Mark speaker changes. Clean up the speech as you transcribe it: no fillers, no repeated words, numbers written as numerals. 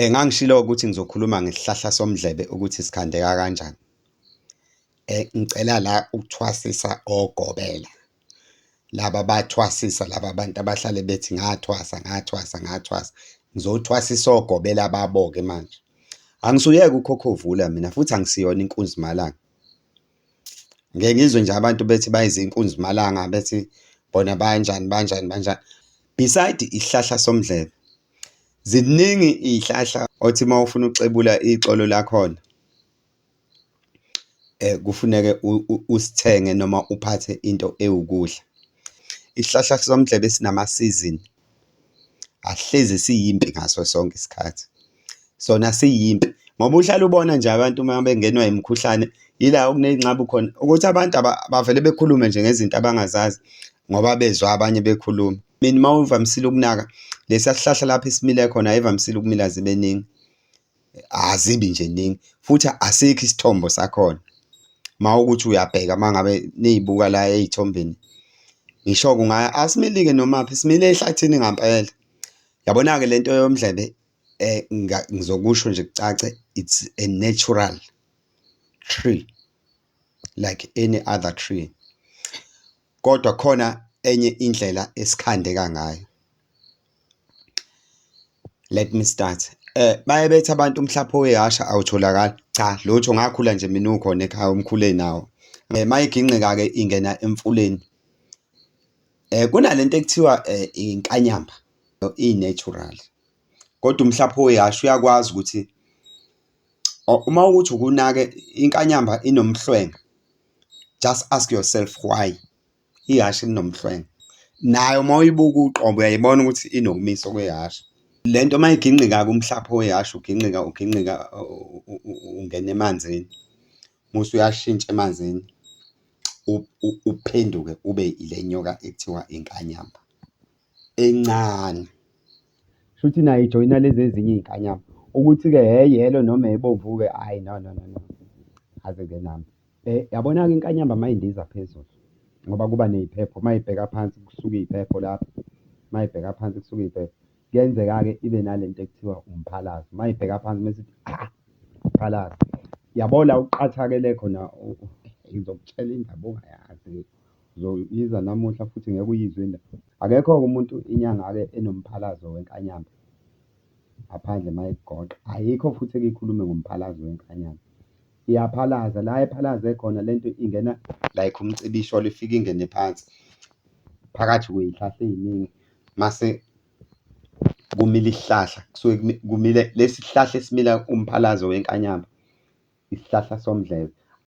Speaker 1: Ngangishilo ukuthi ngizokhuluma ngesihlahla somdlebe ukuthi sikhandeka kanjani. Ngicela la ukuthwasisa ogobela, laba abathwasisa laba bantu abahlale bethi ngathwasa, ngathwasa, ngathwasa. Ngizothwasisa ogobela babo-ke manje. Angisuyeke ukhokhovula mina futhi angisiyona inkunzimalanga. Ngike ngizwe nje abantu bethi bayizinkunzimalanga bethi bona banjani banjani banjani. Beside isihlahla somdlebe, ziningi iy'hlahla othi uma ufuna ukuxebula ixolo lakhona kufuneke usithenge noma uphathe into ewukudla. Isihlahla somdlebe sinama-season, asihlezi siyimpi ngaso sonke isikhathi, sona siyimpi ngoba uhlale ubona nje abantu uma bengenwa imikhuhlane yila okuney'nxabu khona, ukuthi abantu bavele bekhulume nje ngezinto abangazazi ngoba bezwa abanye bekhuluma. Mina uma uvamisile ukunaka lesiya sihlahla lapho esimile khona ayivamisile ukumila zibe ningi, azibi nje ningi futhi asikho isithombo sakhona. Uma ukuthi uyabheka uma ngabe niyibuka la ey'thombeni, ngisho kungaya asimili-ke nomaphi, simile ehlathini ngampela. Yabona-ke le nto yomdlebe ngizokusho nje kucace, it's a natural tree like any other tree, kodwa khona enye indlela esikhandeka ngayo. Let me start. Baye bethi abantu umhlapho wehasha awutholakali. Cha, lutho ngakhula nje mina ukhona ekhaya umkhulu enawo. Uma igingqika-ke ingena emfuleni. Kunalento ekuthiwa inkanyamba iyi-natural, kodwa umhlapho wehhashi uyakwazi ukuthi uma ukuthi ukunake inkanyamba inomhlwenga, just ask yourself why ihhashi linomhlwenga. Nayo uma uyibuka uqobo uyayibona ukuthi inokumisa okwehhashi. Le nto uma igingqika-ke umhlapho wehhashi ugingqika ugingqika ungena emanzini, muse uyashintsha emanzini uphenduke ube ile nyoka ekuthiwa inkanyamba encane. Shuthi nayo ijoyina lezi ezinye iy'nkanyamba. Ukuthi-ke eyelo noma ebomvu-ke hhayi no no no no, azi-ke nami. Yabona-ke inkanyamba uma indiza phezulu, ngoba kuba ney'phepho, uma ibheka phansi kusuka iy'phepho lapha, uma ibheka phansi kusuka iy'phepho. Kuyenzeka-ke ibe nale nto ekuthiwa umphalazo, uma ibheka phansi mese ithi umphalazo. Yabo la uqathakele khona, ngizokutshela indaba ongayazi, uzoyizwa namuhla futhi ngeke uyizwe indaba. Akekho-ke umuntu inyanga-ke enomphalazo wenkanyamba ngaphandle uma ikugoqa, ayikho futhi eke ikhulume ngomphalazo wenkanyamba. Iyaphalaza la ephalaze khona lento ingena like umcibisholo ifike ingene phansi phakathi kwey'hlahla ey'ningi mase kumila isihlahla kusuke kumile lesi sihlahla esimila umphalazo wenkanyamba, isihlahla somdlebe.